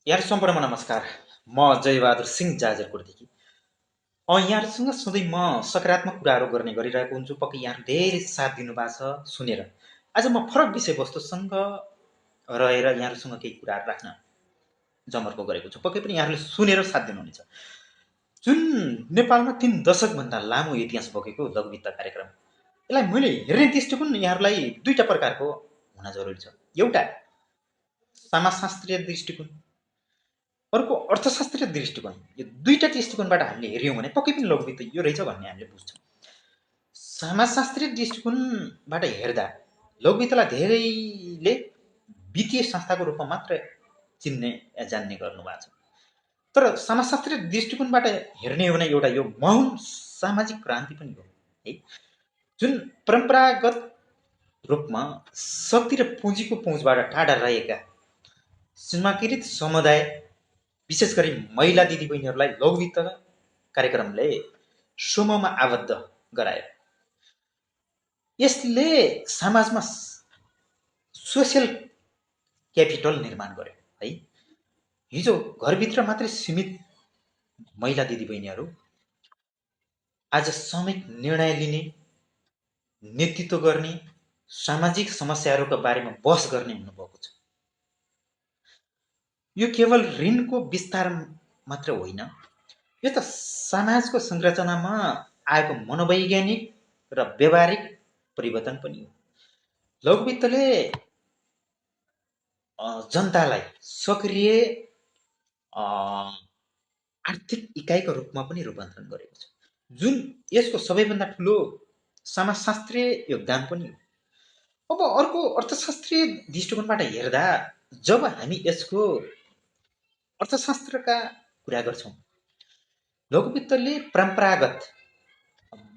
यार सम्पूर्णमा नमस्कार। म जयबहादुर सिंह जाजरकोटदेखि। यहाँहरूसँग सधैँ म सकारात्मक कुराहरू गर्ने गरिरहेको हुन्छु। पक्कै यहाँहरू धेरै साथ दिनुभएको छ सुनेर। आज म फरक विषयवस्तुसँग रहेर यहाँहरूसँग केही कुराहरू राख्न जमर्को गरेको छु। पक्कै पनि यहाँहरूले सुनेर साथ दिनुहुनेछ। जुन नेपालमा 3 दशकभन्दा लामो इतिहास बोकेको लघुवित्त कार्यक्रम, यसलाई मैले हेर्ने दृष्टिकोण यहाँहरूलाई दुईटा प्रकारको हुन जरुरी छ। एउटा समाजशास्त्रीय दृष्टिकोण, अर्को अर्थशास्त्रीय दृष्टिकोण। यो दुईटा दृष्टिकोणबाट हामीले हेऱ्यौँ भने पक्कै पनि लघुवित्त यो रहेछ भन्ने हामीले बुझ्छौँ। समाजशास्त्रीय दृष्टिकोणबाट हेर्दा लघुवित्तलाई धेरैले वित्तीय संस्थाको रूपमा मात्र चिन्ने या जान्ने गर्नुभएको छ। तर समाजशास्त्रीय दृष्टिकोणबाट हेर्ने हो भने एउटा यो महान सामाजिक क्रान्ति पनि हो है। जुन परम्परागत रूपमा शक्ति र पुँजीको पहुँचबाट टाढा रहेका सीमाकृत समुदाय, विशेष गरी महिला दिदीबहिनीहरूलाई लघुवित्त कार्यक्रमले समूहमा आबद्ध गरायो। यसले समाजमा सोसियल क्यापिटल निर्माण गर्यो है। हिजो घरभित्र मात्रै सीमित महिला दिदीबहिनीहरू आज सामूहिक निर्णय लिने, नेतृत्व गर्ने, सामाजिक समस्याहरूका बारेमा बहस गर्ने हुनुभएको छ। यो केवल ऋणको विस्तार मात्र होइन, यो त समाजको संरचनामा आएको मनोवैज्ञानिक र व्यवहारिक परिवर्तन पनि हो। लघुवित्तले जनतालाई सक्रिय आर्थिक इकाइको रूपमा पनि रूपान्तरण गरेको छ, जुन यसको सबैभन्दा ठुलो समाजशास्त्रीय योगदान पनि हो। अब अर्को अर्थशास्त्रीय दृष्टिकोणबाट हेर्दा जब हामी यसको अर्थशास्त्रका कुरा गर्छौँ, लघुवित्तले परम्परागत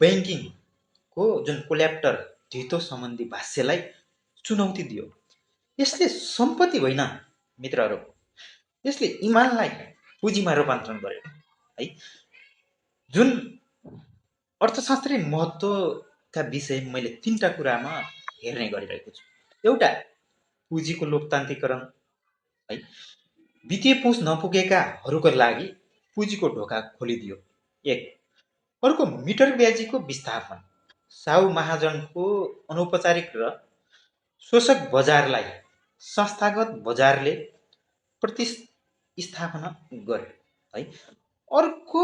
ब्याङ्किङको जुन कोल्याप्टर धितो सम्बन्धी भाष्यलाई चुनौती दियो। यसले सम्पत्ति होइन मित्रहरू, यसले इमानलाई पुँजीमा रूपान्तरण गर्यो है। जुन अर्थशास्त्रीय महत्त्वका विषय मैले 3टा कुरामा हेर्ने गरिरहेको छु। एउटा पुँजीको लोकतान्त्रिकरण है, वित्तीय पहुँच नपुगेकाहरूको लागि पुँजीको ढोका खोलिदियो एक। अर्को मिटर ब्याजीको विस्थापन, साहु महाजनको अनौपचारिक र शोषक बजारलाई संस्थागत बजारले प्रतिस्थापना गर्यो है। अर्को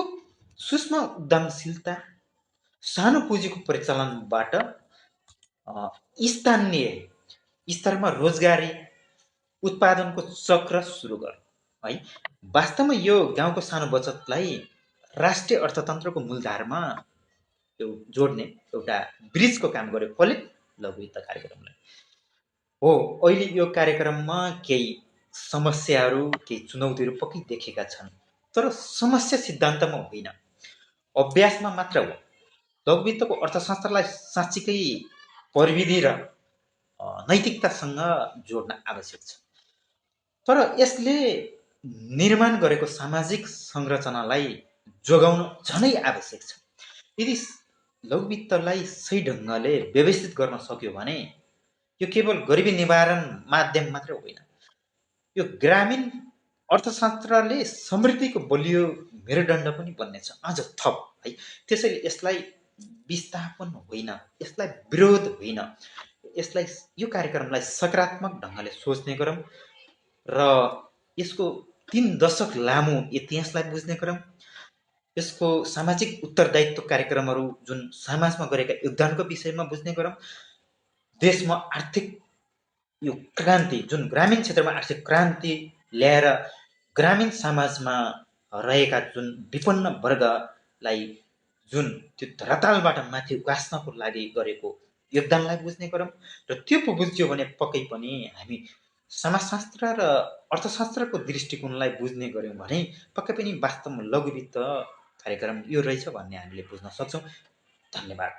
सूक्ष्म उद्यमशीलता, सानो पुँजीको परिचालनबाट स्थानीय स्तरमा रोजगारी उत्पादनको चक्र सुरु गर्यो है। वास्तवमा यो गाउँको सानो बचतलाई राष्ट्रिय अर्थतन्त्रको मूलधारमा जोड्ने एउटा ब्रिजको काम गर्यो कसले? लघुवित्त कार्यक्रमले हो। अहिले यो कार्यक्रममा केही समस्याहरू, केही चुनौतीहरू पक्कै देखेका छन्, तर समस्या सिद्धान्तमा होइन, अभ्यासमा मात्र हो। लघुवित्तको अर्थशास्त्रलाई साँच्चीकै प्रविधि र नैतिकतासँग जोड्न आवश्यक छ। तर यसले निर्माण गरेको सामाजिक संरचनालाई जोगाउन झनै आवश्यक छ। यदि लघुवित्तलाई सही ढङ्गले व्यवस्थित गर्न सक्यो भने यो केवल गरिबी निवारण माध्यम मात्र होइन, यो ग्रामीण अर्थशास्त्रले समृद्धिको बलियो मेरुदण्ड पनि बन्नेछ अझ थप है। त्यसैले यसलाई विस्थापन होइन, यसलाई विरोध होइन, यसलाई यो कार्यक्रमलाई सकारात्मक ढङ्गले सोच्ने गरौँ र यसको 3 दशक लामो इतिहासलाई बुझ्ने गरौँ। यसको सामाजिक उत्तरदायित्व कार्यक्रमहरू जुन समाजमा गरेका योगदानको विषयमा बुझ्ने गरौँ। देशमा आर्थिक यो क्रान्ति, जुन ग्रामीण क्षेत्रमा आर्थिक क्रान्ति ल्याएर ग्रामीण समाजमा रहेका जुन विपन्न वर्गलाई जुन त्यो धरातलबाट माथि उकास्नको लागि गरेको योगदानलाई बुझ्ने गरौँ। र त्यो बुझ्यो भने पक्कै पनि हामी समाजशास्त्र र अर्थशास्त्रको दृष्टिकोणलाई बुझ्ने गऱ्यौँ भने पक्कै पनि वास्तवमा लघुवित्त कार्यक्रम यो रहेछ भन्ने हामीले बुझ्न सक्छौँ। धन्यवाद।